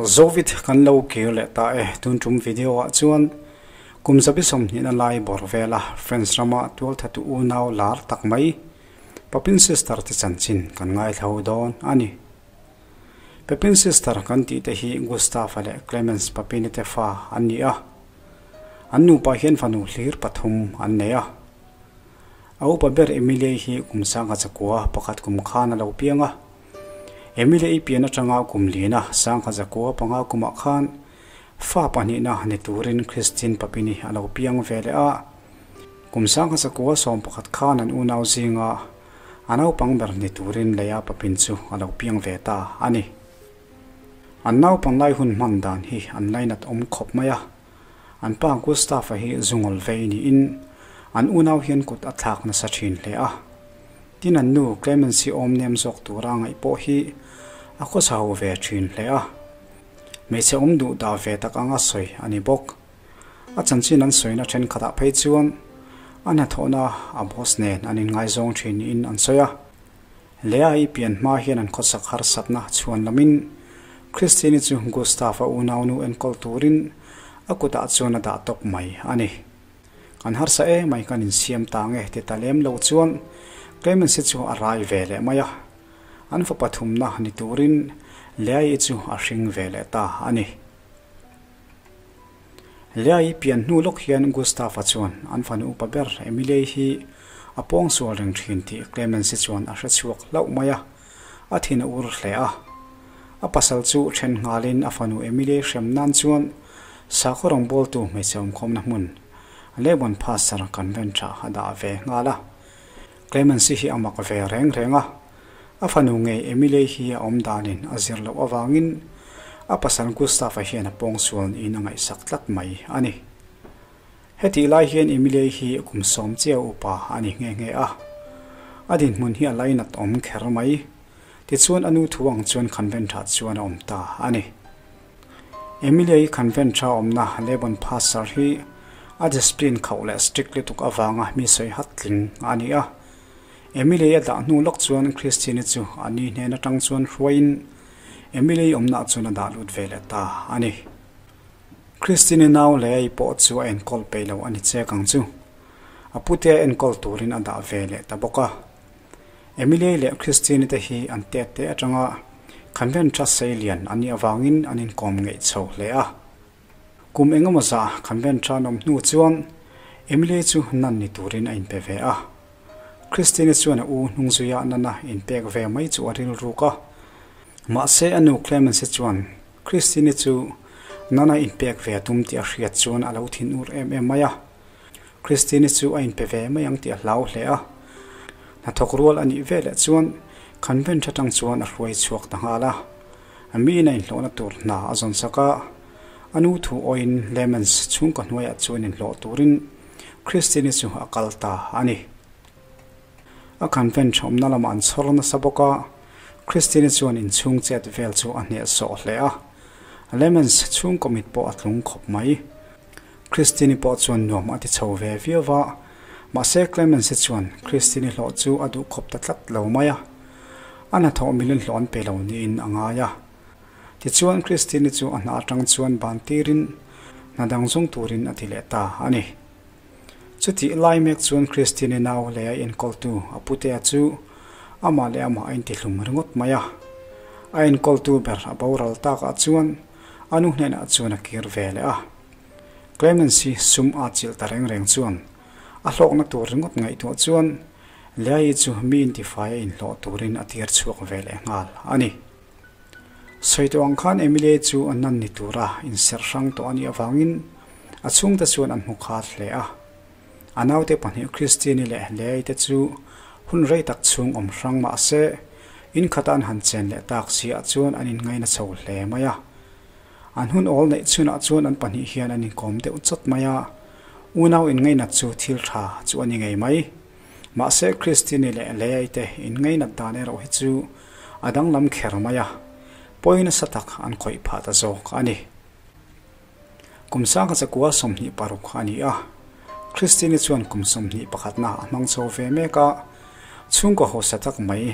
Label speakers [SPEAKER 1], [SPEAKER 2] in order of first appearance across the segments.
[SPEAKER 1] Zovit kan lo kir leh ta e. Tun tum video ah chuan kum zabi sawmhnihna lai bawr vela France rama tualthatu unau lar tak mai Papin Sister te chanchin kan ngaithlo dawn a ni. Pepin Sister kan tih te hi Gustav-a leh Clemens Papini te fa an ni a. An nupa hian fanu hlir pathum an nei a. A upa ber Emilia-i hi kum sangha chakua pakhat kum khan a lo piang a. Emilia-i pian atanga kum lina sangha chakua panga kumah khan fa pahnihna ni turin Christine Papini a lo piang ve leh a. Kum sangha chakua 11 khan an unau zinga a naupang ber ni turin Leia Papin chu a lo piang ve ta a ni. An naupang lai hun hman dan hi an lainat awm khawp mai a. An pa Gustav-a hi zungawl vei niin an unau hian kut a thlak nasa thin hle a. Tin an nu Clemency awm nem zawk tura ngaih pawh hi a khawsa ho ve thin hle a. Hmeichhe awm duh dah ve tak anga sawi a ni bawk. A chanchin an sawina thenkhatah phei chuan a hnathawhna a boss nen an inngaizawng thin niin an sawi a. Lea-i pian hma hian an khawsak harsatna chhuan lamin Christine-i chu Gustav-a unaunu enkawl turin a kutah chuan a dah tawp mai a ni. Kan harsa em mai kan insiam ta nge ti ta lem lo chuan Clemens-i chu a rai ve leh mai a. An fapa thumna ni turin Lea-i chu a hring ve leh ta a ni. Lea-i pian hnu lawk hian Gustav-a chuan an fanu upa ber Emilia-i hi a pawngsual reng thin tih Clemens-i chuan a hre chhuak hlauh mai a, a thin a ur hle a. A pasal chu then nghalin a fanu Emilia-i hrem nan chuan sakhaw rawngbawltu hmeichhe awmkhawmna hmun Lebon Pastor Convent-ah a dah ve nghal a. Clemens-i hi a mak ve reng reng a, a fanu ngei Emilia-i hi a awm danin a zir loh avangin a pasal Gustav-a hian a pawngsual niin a ngaihsak tlat mai a ni. Hetih lai hian Emilia-i hi kum sawm chiah upa a ni nghe nghe a, a dinhmun hi a lainat awm kher mai. Tichuan a nu thu ang chuan convent-ah chuan a awm ta a ni. Emilia-i convent-a awmna Lebon Pastor hi a discipline khauh leh strict lutuk avanga mi sawi hat tling a ni a. Emilia-i a dah hnu lawk chuan Christine-i chu a ni hnen atang chuan hruaiin Emilia-i awmnaah chuan a dah lut ve leh ta a ni. Christine-i nau Leah-i pawh chu a enkawl peih lo a ni chek ang chu. A putea enkawl turin a dah ve leh ta bawk a. Emilia-i leh Christine-i te hi an tet te atanga convent tha sei lian an nih avangin an inkawm ngeih chho hle a. Kum engemaw zah convent tha an awm hnu chuan Emilia-i chu nan ni turin a inpe ve a. Christine-i chuan a u hnungzuia nana inpek ve mai chu a rilruk a. Mahse a nu Clemence-i chuan Christine-i chu nana inpek ve a tum tih a hriat chuan a lo thinur em em mai a. Christine-i chu a inpe ve mai ang tih a hlau hle a. Hnathawk rual a nih veleh chuan convent atang chuan a hruai chhuak ta nghal a. A miin a inhlawhna tur hna a zawn sak a. A nu thu awiin Lemons chhungkaw hnuaiah chuan inhlawh turin Christine-i chu a kal ta a ni. A convent awmna lamah an chhawr nasa bawk a, Christine-i chuan inchhung chet vel chu a hnehsawh hle a. Lemons chhungkaw mit pawh a tlung khawp mai. Christine-i pawh chuan nuam a ti chho ve viau va, mahse Clemens-i chuan Christine-i hlawh chu a duh khawp ta tlat lo mai a, a hnathawh milin hlawh an pe lo niin a ngai a. Tichuan Christine-i chu a hna atang chuan ban tirin hna dang zawng turin a ti leh ta a ni. Chutih lai mek chuan Christine-i nau leh a enkawltu a putea chu amah leh amah a intihlum ringawt mai a. A enkawltu ber a boral takah chuan a nu hnenah chuan a kir ve leh a. Clemens hi sum a chilh ta reng reng chuan a hlawkna tur ringawt ngaihtuah chuan Leaii chu mi intifai a inhlawh turin a tir chhuak ve leh nghal a ni. Sawi tawh ang khan Emilia chu a nan ni tura inserh hrang tawh a nih avangin a chhungte chuan an hmu khat hle a. A naute pahnih Christine-i leh Leaii te chu hun rei tak chhung awm hrang mah se inkhata an han chen leh tak siah chuan an inngaina chho hle mai a. An hun awl neih chhunah chuan an pahnih hian an inkawm deuh chawt mai a, unau inngainat chu thil tha chu a ni ngei mai. Mahse Christine-i leh Leah-i te inngainat dan erawh hi chu a danglam kher mai a, pawi nasa tak an khawih phah ta zawk a ni. Kum sangha chakua 26 a ni a, Christine-i chuan kum 21na a hmang chho ve mek a, chhungkaw hausa tak mai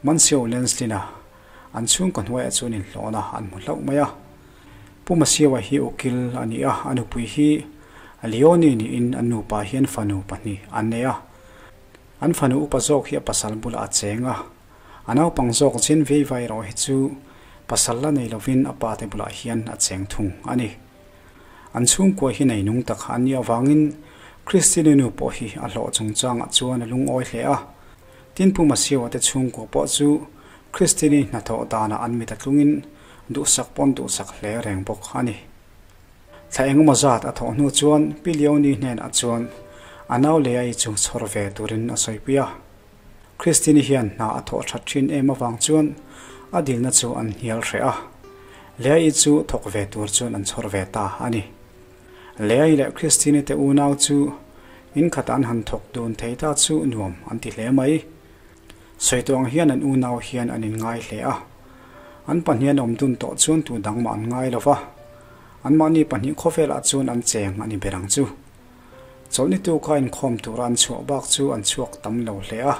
[SPEAKER 1] Monsieur Lenslin-a An chhungkaw hnuaiah chuan inhlawhna an hmu hlauh mai a. Pu Masiawa hi ukil a ni a, a nupui hi Leonie niin an nupa hian fanu pahnih an nei a. An fanu upa zawk hi a pasal bulah a cheng a, a naupang zawk Jen Veiva erawh hi chu pasal la nei lovin a pa te bulah hian a cheng thung a ni. An chhungkua hi nei nung tak an nih avangin Christine nu pawh hi a hlawh chungchangah chuan a lungawi hle a. Tin Pu Masiawa te chhungkua pawh chu Christine hnathawh danah an mit a tlungin duhsak pawn duhsak hle reng bawk a ni. Thla engemaw zat a thawh hnu chuan Pi Leonie hnenah chuan a nau Leah-i chu chhawr ve turin a sawipui a. Christine-i hian hna a thawh that thin em avang chuan a dilna chu an hnial hreh a. Leah-i chu thawk ve tur chuan an chhawr ve ta a ni. Leah-i leh Christine-i te unau chu inkhatah an han thawk dun thei ta chu nuam an ti hle mai. Sawitu ang hian an unau hian an inngai hle a. An pahnihan awm dun tawh chuan tu dang mah an ngai lo va. Anmahni pahnih khawvelah chuan an cheng a ni ber ang chu. Chawlhni tu kha inkhawm tura an chhuah bak chu an chhuak tam lo hle a.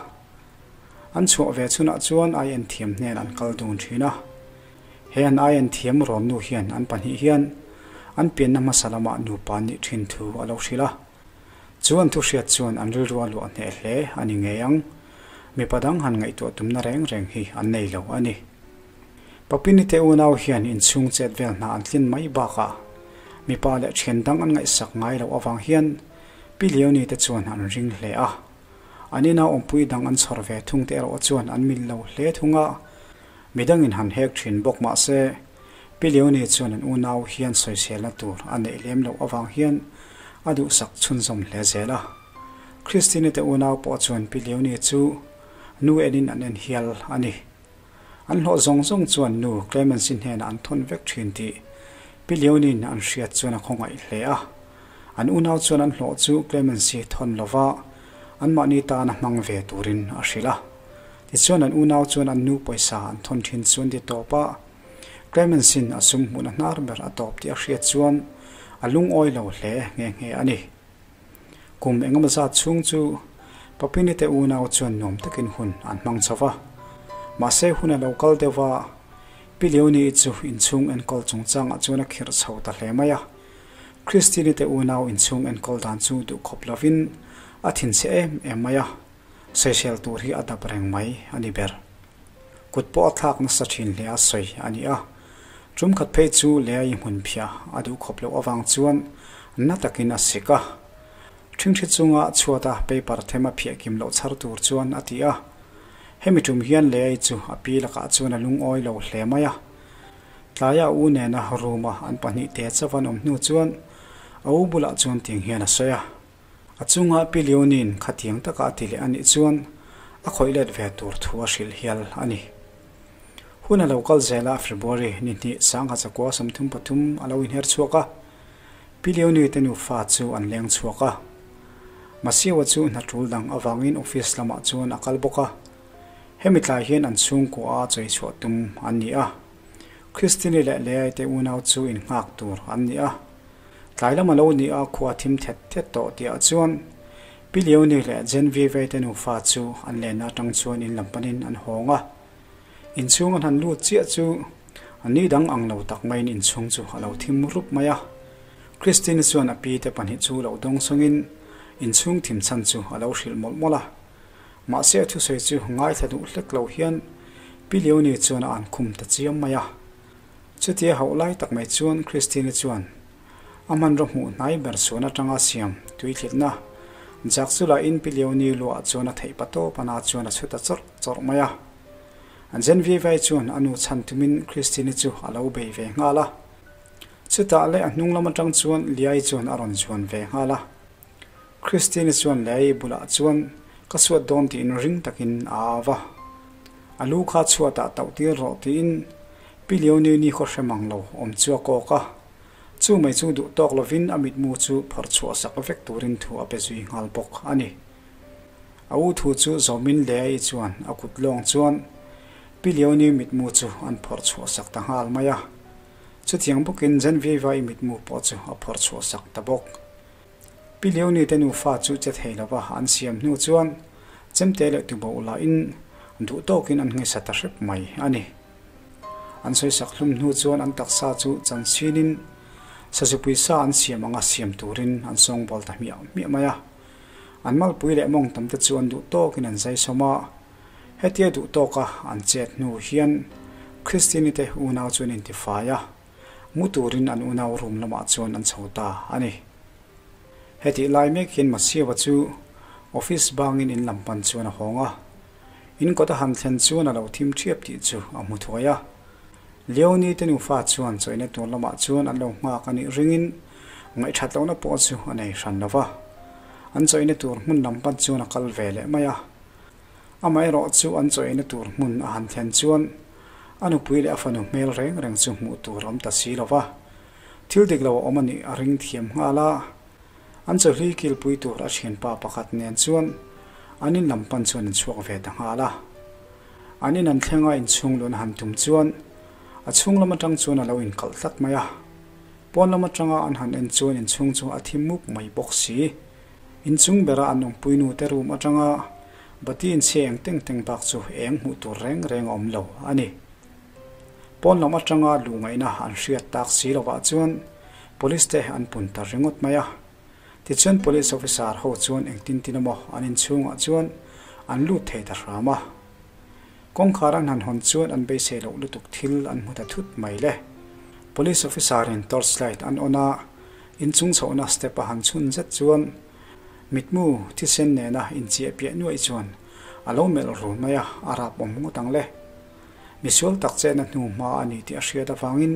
[SPEAKER 1] An chhuah ve chhunah chuan ai en thiam hnen an kal dun thin a. He an ai en thiam rawn nu hian an pahnih hian an pianna hmasa lamah nupa an nih thin thu a lo hrilh a. Chu an thuhriat chuan an rilru a luah hneh hle a ni ngei ang. Mipa dang han ngaihtuah tumna reng reng hi an nei lo a ni. Papini te unau hian inchhung chet vel hna an tlin mai bakah mipa leh thian dang an ngaihsak ngai loh avang hian Pi Leonie te chuan an ring hle a. An ina awmpui dang an chhawr ve thung te erawh chuan an mil lo hle thung a. Midangin han hek thin bawk mah se Pi Leonie chuan an unau hian sawiselna tur a neih lem loh avang hian a duhsak chhunzawm hle zel a. Christine te unau pawh chuan Pi Leonie chu nu enin an en hial a ni. An hlawh zawng zawng chuan nu Clemency hnenah an thawn vek thin tih Pi Leonie-in an hriat chuan a khawngaih hle a. An unau chuan an hlawh chu Clemency thawn lova anmahni tana hmang ve turin a hrilh a. Tichuan an unau chuan an nu pawisa an thawn thin chu an ti tawp a. Clemency-in a sum hmuhna hnar ber a tawp tih a hriat chuan a lungawi lo hle nghe nghe a ni. Kum engemaw zat chhung chu Papini te unau chuan nuam takin hun an hmang chho va. Mahse hun a lo kal deuh a, Pi Leonie-i chu inchhung enkawl chungchangah chuan a khirh chho ta hle mai a. Christine-i te unau inchhung enkawl dan chu duh khawp lovin a thinchhe em em mai a, sawisel tur hi a dap reng mai a ni ber. Kut pawh a thlak nasa thin hle a sawi a ni a. Tum khat phei chu Leai hmun phiah a duh khawp loh avang chuan na takin a sik a. Ṭhingṭhi chunga chhuata paper them a phiah kim loh chhar tur chuan a ti a. Hemi tum hian Leai chu a pi lakah chuan a lungawi lo hle mai a. Tlaia a u nena room a an pahnih te chauh an awm hnu chuan a u bulah chuan tiang hian a sawi a. A chunga Pi Leonin khatiang taka a ti leh a nih chuan a khawih let ve tur thu a hrilh hial a ni. Hun a lo kal zel a, February ni hnih sangha chakua 33 a lo inher chhuak a, Pi Leonie te nufa chu an leng chhuak a. Masiawa chu hna tul dang avangin office lamah chuan a kal bawk a. Hemi tlai hian an chhungkua a chawi chhuah tum an ni a. Christine leh Leai te unau chu innghak tur an ni a. Tlai lam a lo ni a, khua thim thet thet tawh tihah chuan Pi Leonie leh Genevieve te nufa chu an lenna atang chuan in lam panin an hawng a. Inchhung an han lut chiah chu a ni dang ang lo tak maiin inchhung chu a lo thim rup mai a. Christine chuan a pi te pahnih chu lo dawng sawngin inchhung thim chhan chu a lo hrilh mawlh mawlh a. Mahse a thusawi chu ngaithla duh hlek lo hian Pi Leonie chuan a ankhum ta chiam mai a. Chutia hauh lai tak mai chuan Christine chuan a hmanraw hmuh hnai ber chhuan atanga siam tuithlitna jak chu la in Pi Leonie luah chuan a theih pa tawp ana chuan a chhu ta chawrh chawrh mai a. Genevieve chuan a nu chhan tumin Christine chu a lo bei ve nghal a. Chutah leh a hnung lam atang chuan Liai chuan a rawn zuan ve nghal a. Christine chuan Leai bulah chuan ka chhuat dawn tiin ring takin a au va. A lu kha chhuatah tauh tir rawh tiin Pi Leonie ni khaw hre mang lo awm chu a kawk a. Chu mai chu duh tawk lovin a mitmu chu phawrh chhuah sak vek turin thu a pe zui nghal bawk a ni. A u thu chu zawmin Leai chuan a kut lawng chuan Pi Leonie mitmu chu an phawrh chhuah sak ta nghal mai a. Chutiang bawkin Genevieve-i mitmu pawh chu a phawrh chhuah sak ta bawk. Pi Leonie te nufa chu che thei lova an siam hnu chuan chemte leh tuboh lahin duh tawkin an nghaisa ta hrep mai a ni. An sawisak hlum hnu chuan an taksa chu chansinin sazupui sa an siam anga siam turin an sawngbawl ta hmiah hmiah mai a. An malpui leh mawngtam te chu an duh tawkin an zaisawm a. Hetia duh tawka an chet hnu hian Christine-i te unau chu an intifai a, mu turin an unau room lamah chuan an chho ta a ni. Hetih lai mek hian Masiawa chu office bangin in lam pan chuan a hawng a, in kawt a han thlen chuan a lo thim ṭhiap tih chu a hmu thuai a. Leonie te nufa chuan chawihna tur lamah chuan an lo nghak a nih ringin ngaihṭhat lohna pawh chu a nei hran lo va. An chawihna tur hmun lam pan chuan a kal ve leh mai a. Amaherawh chu an chawihna tur hmun a han thlen chuan a nupui leh a fanu hmel reng reng chu hmuh tur a awm ta si lo va. Thil dik lo a awm a nih a ring thiam nghal a, an chawhlui kilpui tur a thianpa pakhat nen chuan an in lam pan chuan an chhuak ve ta nghal a. An in an thleng a inchhung luan a han tum chuan a chhung lam atang chuan a lo inkalh tlat mai a. Pawn lam atanga an han en chuan inchhung chu a thi mup mai bawk si. Inchung bera an awmpuinu te room atanga bati inchhe eng teng teng bak chu eng hmuh tur reng reng a awm lo a ni. Pawn lam atanga luh ngaihna an hriat tak si lovah chuan Police te an pun ta ringawt mai a. Tichuan Police officer ho chuan engtin tin emaw an inchhungah chuan an lut thei ta hram a. Kawngkhar an han hawn chuan an beisei loh lutuk thil an hmu ta thut mai le. Police officer in torchlight an on a, inchung chhohna step a han chhun zet chuan mitmu thisen nena inchiah piah nuaih chuan a lo melh run mai a, a rap awm ngawt ang le. Misual tak chetna hnu hma a ni tih a hriat avangin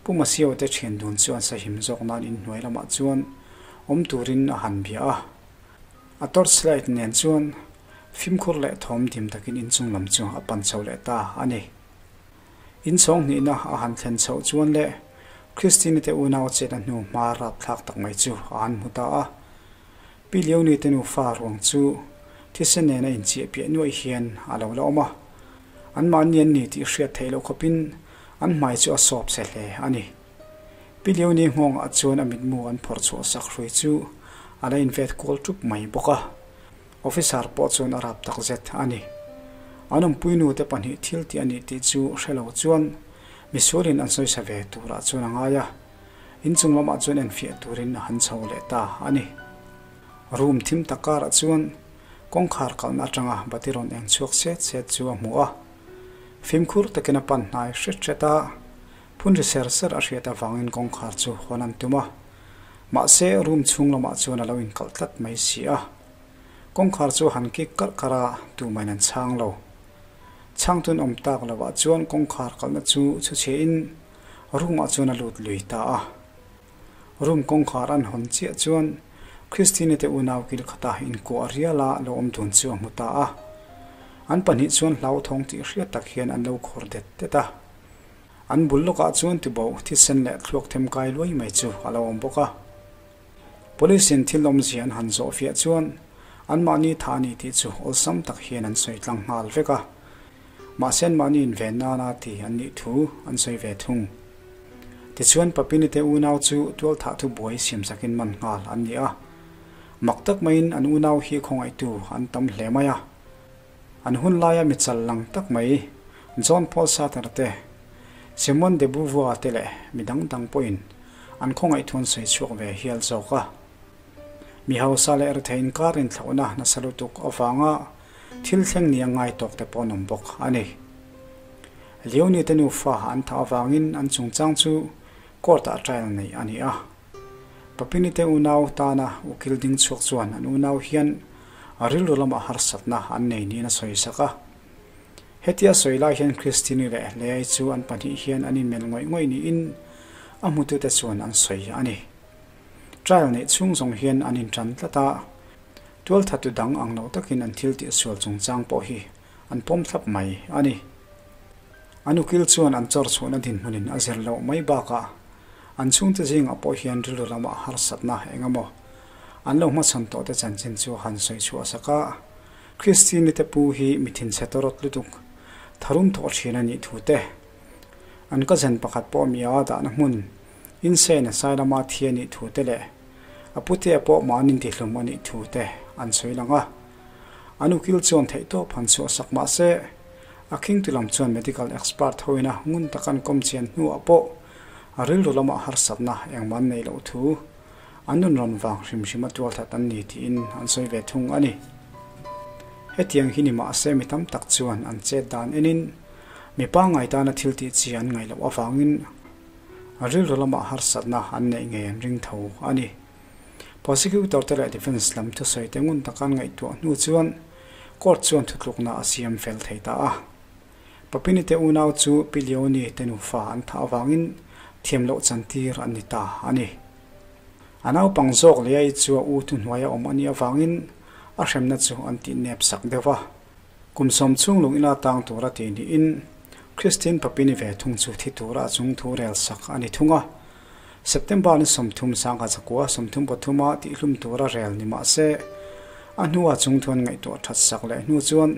[SPEAKER 1] Pu Masio te thian dun chuan sahim zawk nan inhnuai lamah chuan awm turin a han bia a. A torchlight nen chuan fimkhur leh thawm dim takin inchung lam chu a pan chho leh ta a ni. Inchhawng hnihna a han thlen chhoh chuan leh Christine te unau chetna hnu hma rapthlak tak mai chu a han hmu ta a. Pi Leonie te nufa ruang chu thisen nena inchiah piah nuaih hian a lo la awm a, anmahni an ni tih hriat theih loh khawpin an hmai chu a sawp che hle a ni. Pi Leonie nghawngah chuan a mitmu an phawrh chhuah sak hrui chu a la invet kual ṭup mai bawk a, officer pawh chuan a rap takzet a ni. An awmpuinu te pahnih thil tih a nih tih chu hre lo chuan misualin an sawisa ve turah chuan a ngai a. Inchung lamah chuan enfiah turin a han chho leh ta a ni. Room thim tak karah chuan kawngkhar kalna atanga bati rawn eng chhuak set set chu a hmu a. Fimkhur takin a pan hnai hret hret a, phun ri ser ser a hriat avangin kawngkhar chu hawn an tum a. Mahse, room chhung lamah chuan a lo inkalh tlat mai si a. Kawngkhar chu a han kik karh karh a, tumahin an chhang lo. Chhangtun awm tak lovah chuan kawngkhar kalhna chu chhuchhiahin Room ah chuan a lut lui ta a. Room kawngkhar an hawn chiah chuan Christine te unau kil khata inkuah rial a lo awm dun chu a hmu ta a. An pahnih chuan hlauthawng tih hriat tak hian an lo khawr det det a. An bul lawkah chuan tuboh thisen leh thluak them kai luai mai chu a lo awm bawk a. Police in thil awmzia an han zawh fiah chuan anmahni tha a ni tih chu awlsam tak hian an sawi tlang nghal vek a. Mahse anmahni inven nana ti an nih thu an sawi ve thung. Tichuan Papini te unau chu tualthah thu buai siamsakin man nghal an ni a. Mak tak maiin an unau hi khawngaihtu an tam hle mai a. An hun laia mi chal lang tak mai John Paul Sartre te, Simone de Beauvoir te leh mi dang dang pawhin an khawngaih thu an sawi chhuak ve hial zawk a. Mi hausa leh rethei inkar inthlauhna nasa lutuk avanga thil thleng nia ngai tawk te pawh an awm bawk a ni. Leonie te nufa an thah avangin an chungchang chu court-ah trial neih a ni a. Papini te unau tana ukil ding chhuak chuan an unau hian a rilru lamah harsatna an nei niin a sawi sak a. Hetia sawi lai hian Christine leh Leai chu an pahnih hian an inmelh ngawih ngawih niin a hmutute chuan an sawi a ni. Trial neih chhung zawng hian an intan tlat a, tualthatu dang ang lo takin an thil tih sual chungchang pawh hi an pawm thlap mai a ni. An ukil chuan an chawr chhuahna dinhmunin a zir loh mai bakah an chhungte zingah pawh hian rilru lamah harsatna eng emaw an lo hmachhawn tawh te chanchin chu han sawi chhuah sak a. Christine te pu hi mi thinchhe tawrawt lutuk tharum thawh thin a nih thu te, an cousin pakhat pawh mi a dahna hmun Insane a sai lama thi a nih thu te leh a putea pawh mahni intihlum a nih thu te an sawi lang a. An ukil chuan theihtawp han chhuah sak mah se, A khingtu lam chuan medical expert hoina ngun tak an kawm chian hnuah pawh a rilru lamah harsatna engmah an neih loh thu an nun rawn vang hrim hrim a tualthat an ni tiin an sawi ve thung a ni. Hetiang hi ni mahse mi tam tak chuan an chet dan enin mi pangngai tana thil tih chi an ngaih loh avangin a rilru lamah harsatna an neih ngei an ring tho a ni. Prosecutor te leh defence lam thusawi te ngun taka an ngaihtuah hnu chuan court chuan thutlukna a siam fel thei ta a. Papini te unau chu Pi Leoni te nufa an thah avangin thiam loh chantir an ni ta a ni. A naupang zawk Leai chu a u thuhnuai a awm a nih avangin a hremna chu an tih nep sak deuh a. Kum sawm chhung lung ila tang tura tih niin Christine Papini ve thung chu thi tura a chung thu rel sak a ni thung a. September ni 30 sangha chakua 33 a tihhlum tura rel ni mah se a hnua chung thuan ngaihtuah that sak leh hnu chuan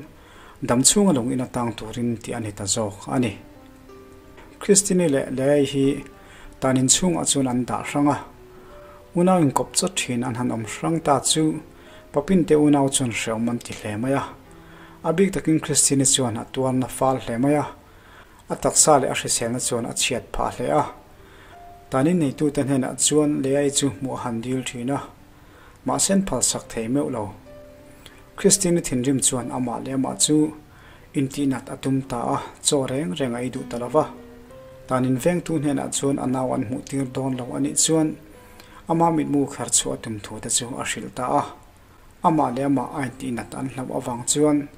[SPEAKER 1] dam chhunga lung ina tang turin tih a ni ta zawk a ni. Christine leh Leai hi tanin chhungah chuan an dah hrang a. Unau inkawp chawt thin an han awm hrang ta chu Papin te unau chuan hreawm an ti hle mai a. A bik takin Christine chuan a tuarna fal hle mai a. A taksa leh a hriselna chuan a chhiat phah hle a. Tanin neitute hnenah chuan Leai chu hmuh a han dil thin a. Mahse an phalsak thei meuh lo. Christine thinrim chuan amah leh amah chu intihnat a tum ta a, chaw reng reng a ei duh ta lo va. Tanin vengtu hnenah chuan a nau an hmuh tir dawn lo a nih chuan ama mitmu kher chhuah a tum thu te chu a hrilh ta a. Amah leh amah a intihnat an hlauh avang chuan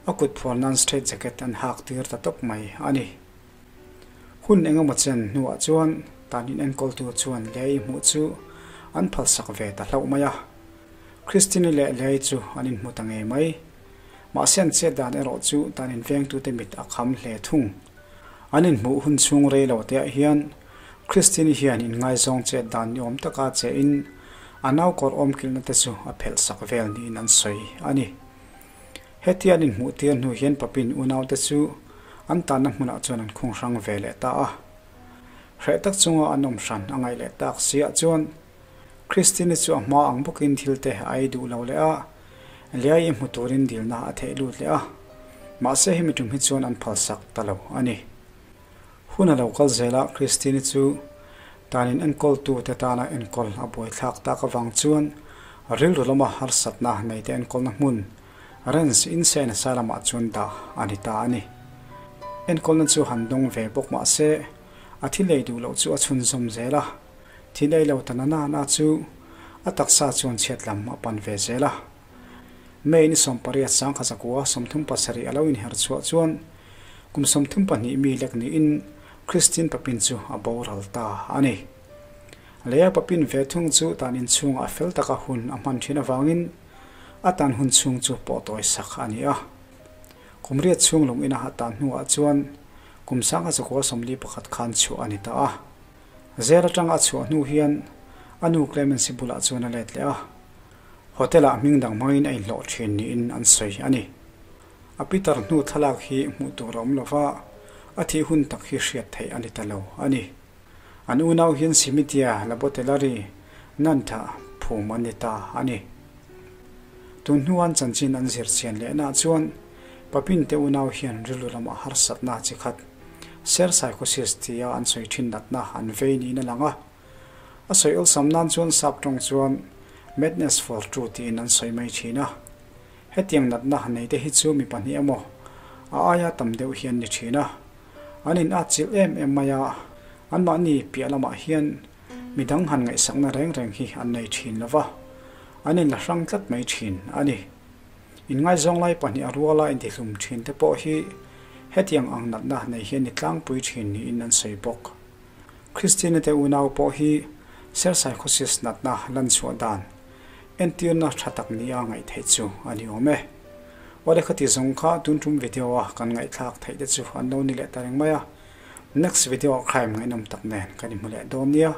[SPEAKER 1] a kut phuar nan straight jacket an hak tir ta tawp mai a ni. Hun engemaw chen hnuah chuan tanin enkawltu chuan Leai hmuh chu an phalsak ve ta hlauh mai a. Christine leh Leai chu an inhmu ta ngei mai. Mahse an chet dan erawh chu tanin vengtute mit a kham hle thung. An inhmuh hun chhung rei lo teah hian Christine hian inngaizawng chet dan ni awm taka che in a nau kawr awm kilhna te chu a phelh sak vel niin an sawi a ni. Hetia an inhmuh tir hnu hian Papin unaute chu an tanna hmunah chuan an khung hrang ve leh ta a. Hreh tak chunga an awm hran a ngaih leh tak siah chuan Christine chu a hma ang bawkin thil te a ei duh lo leh a, Liai hmu turin dilna a theih lut leh a. Mahse hemi tum hi chuan an phalsak ta lo a ni. Hun a lo kal zel a, Christine chu tanin enkawltu te tana enkawl a buaithlak tak avang chuan rilru lama harsatna neite enkawlna hmun Renz Insane Asylum-ah chuan dah a ni ta a ni. Enkawlna chu han dawng ve bawk mah se, a thil ei duh loh chu a chhunzawm zel a, thil ei lo ta na na na chu a taksa chuan chhiat lam a pan ve zel a. May ni 18 sangkha zakua 37 a lo inher chhuah chuan kum 32 mi lek niin Christine Papin chu a boral ta a ni. Leia Papin ve thung chu tan inchhungah fel taka hun a hman thin avangin a tan hun chhung chu pawh tawi sak a ni a. Kum riat chhung lung ina a tan hnuah chuan kum sangha zakua 41 khan chhuah a ni ta a. Zel atanga a chhuah hnu hian a nu Clemency bulah chuan a let leh a. Hotel-ah hming dang hmangin a inhlawh thin niin an sawi a ni. A Peter hnu thlalak hi hmuh tur a awm lova, a thih hun tak hi hriat theih a ni ta lo a ni. An unau hian Simitia Labotelari Nantha phum an ni ta a ni. Tun hnuan chanchin an zir chian leh nah chuan Papin te unau hian rilru lamah harsatna chi khat ser psychosis tia an sawi thin natna an vei niin a lang a. A sawi awlsam nan chuan sap tawng chuan madness for two tiin an sawi mai thin a. Hetiang natna nei te hi chu mi pahnih emaw a aia tam deuh hian ni thin a. An in at chilh em em mai a, anmahni piah lamah hian midang han ngaihsakna reng reng hi an nei thin lova, an in la hrang tlat mai thin a ni. Inngaizawng lai pahnih a ruala intihlum thin te pawh hi hetiang ang natna nei hian ni tlangpui thin niin an sawi bawk. Christine te unau pawh hi ser psychosis natna lan chhuah dan entirna tha tak nia ngaih theih chu a ni awm e. Awle khati zawng kha tun tum video a kan ngaihthlak theih te chu an lo ni leh ta reng mai a. Next video ah crime ngaihnawm tak nen kan inhmu leh dawn nia.